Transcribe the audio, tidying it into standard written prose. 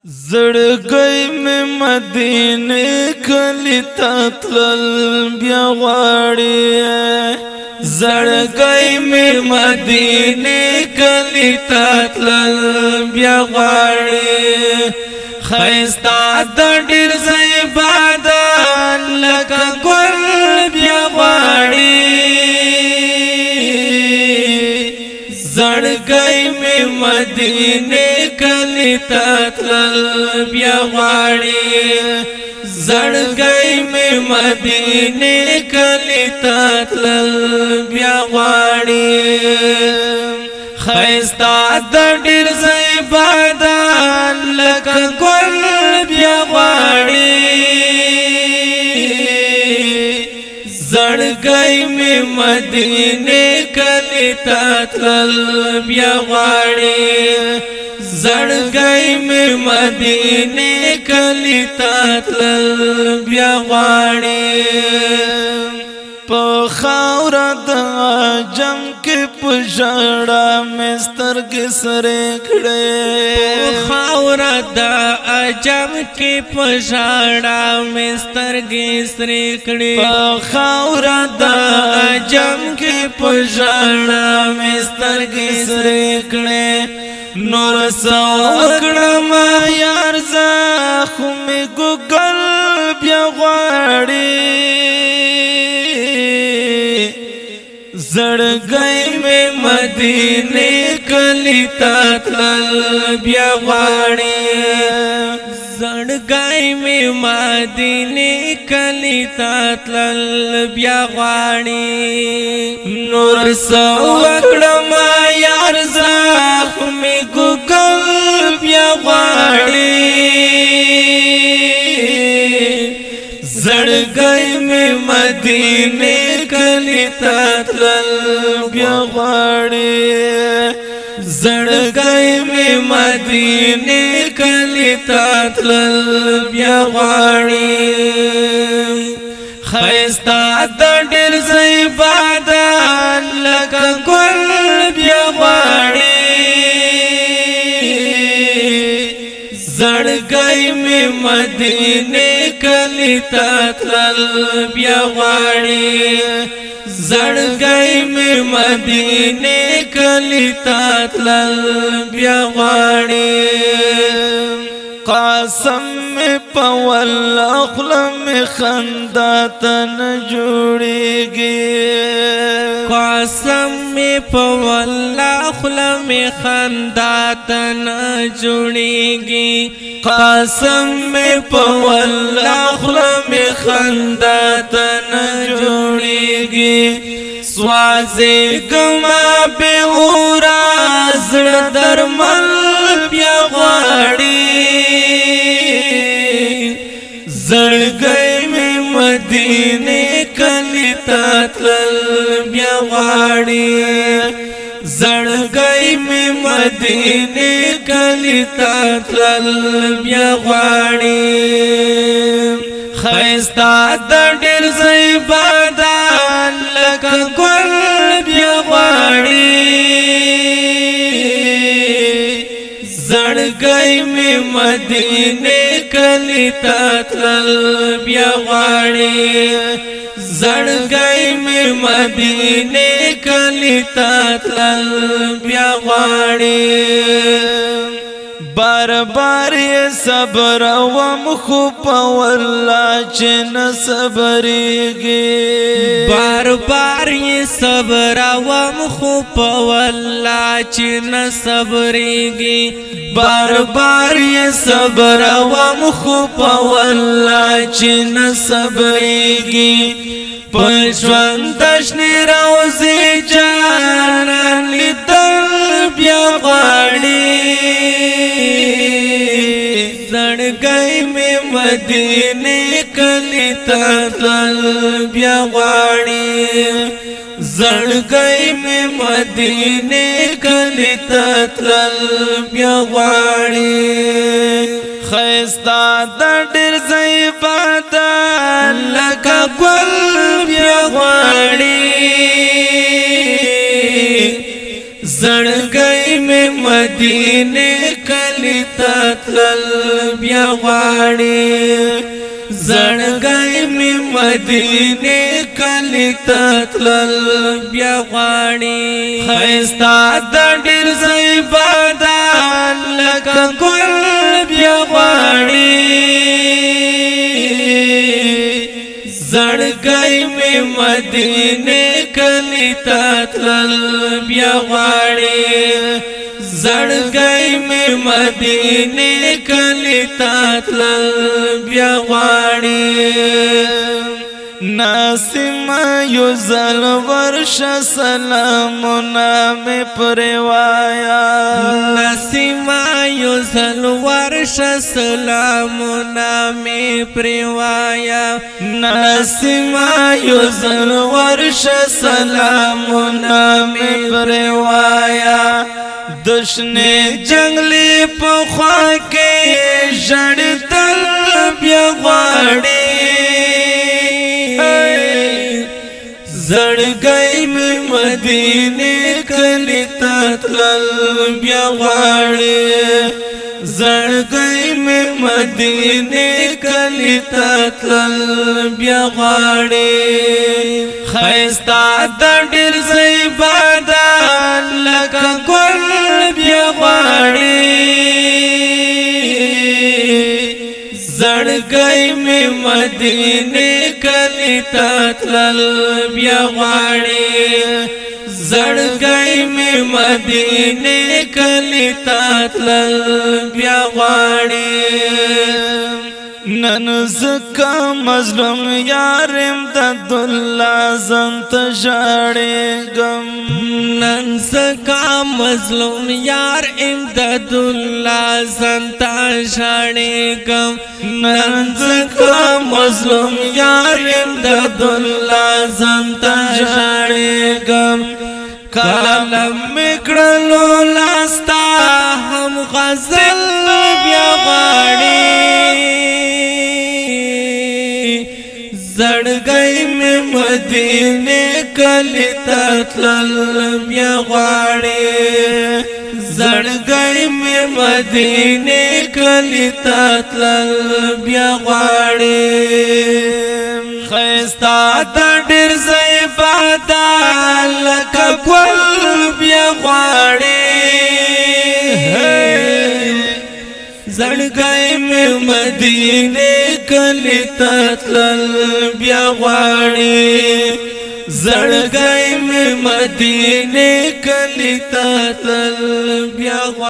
زړګی مې مدینه کلی تتلل بیا غواړي. زړګی مې مدینه کلی تتلل بیا غواړي. خیستا د ډیر زیبا ده لکه ګل بیا غواړي. زړګی مې مدینه کلی تتلل بیا غواړي. زړګی مې مدینه کلی تتلل بیا غواړي. خیستا د ډیر زیبا ده لکه ګل بیا غواړي. زړګی مې مدینه کلی تتلل بیا غواړي. زړګی مې مدینه کلی تتلل بیا غواړي. په خاوره د جم کې په ژړا مې سترګې سرې کړې. په خاوره د عجم کې په ژړا مې سترګې سرې کړې. په خاوره د عجم کې په ژړا مې سترګې سرې کړې. نور څه وکړم یار، زه خو مې ګوګل بیا غواړي. زړګی مې مدینه کلی تتلل بیا غواړي. زړګی مې مدینه کلی تتلل بیا غواړي. نور څه وکړم یار، زه خو مې ګوګل بیا غواړي. زړګی مې مدینه کلی تتلل بیا غواړي. زړګی مې مدینه کلی تتلل بیا غواړي. خیستا د ډیر زیبا ده لکه ګل بیا غواړي. زړګی مې مدینه کلی تتلل بیا غواړي. زړګی مې مدینه کلی تتلل بیا غواړي. قاسم مې په والله خوله مې خندا ته نه جوړېږي. قسم مې په والله خوله مې خندا ته نه جوړېږي. قاسم مې په والله خوله مې خندا ته نه جوړېږي. سوازې ګما به اورا زړه درمل بیا غواړي. زړګی مې مدینه کلی تتلل بیا غواړي. زړګی مې مدینه کلی تتلل بیا غواړي. خیستا د ډیر زیبا ده لکه ګل بیا غواړي. زړګی مې مدینه کلی تتلل بیا غواړي. زړګی مې مدینه کلی تتلل بیا غواړي. بار بار یې صبر وم خو په والله چې نه صبرېږي. بار بار یې صبر وم خو په والله چې نه صبرېږي. بار بار یې صبر وم خو په والله چې نه صبرېږي. په ژوند شنې روزي جانان لیدل بیا غواړي. زړګی مې مدینه کلی تتل بیا غواړي. زړګی مې مدینه کلی تتل بیا غواړي. خیستا د ډیر زیبا ده لکه ګل بیا غواړي. زړګی مې مدینه کلی ته تلل بیا غواړي. زړګی می مدینه کلی ته تلل بیا غواړي. خیستا د ډیر زیبادا لکه ګل بیا غواړي. زړګی می مدینه کلی ته تلل بیا غواړي. زړګی می مدینه کلی ته تلل بیا غواړي. ناسم یو زل ورش سلامونه می پروایا. نسیم یو زل ورش سلامونه می پروایا. ناسم یو زل ورش سلامونه می پروایا. دشنه جنگلی په خوا کې ژړدل بیا غواړي. زړګی می مدینه کلی ته تلل بیا غواړي. زړګی می مدینه کلی ته تلل بیا غواړي. خیستا د ډیر زیبادا لکه ګل بیا غواړي. زړګی می مدینه کلی ته تلل بیا غواړي. زړګی می مدینه کلی ته تلل بیا غواړي. نن زکا مظلوم یارم د الله زنت ژړېږم. نن زکا مظلوم یار امداد الله زنت ژړېږم. نن زکا مظلوم یار امداد الله زنت ژړېږم. کلم میکړلو لاستا هم غزل بیا غواړي. زړګی می مدینه کلی ته تلل بیا غواړي. زړګی می مدینه کلی ته تلل بیا غواړي. خیستا د ډیر زیبادا لکه ګل بیا غواړي. زړګی می مدینه کلی ته تلل بیا غواړي. زړګی می مدینه کلی ته تلل بیا غواړي.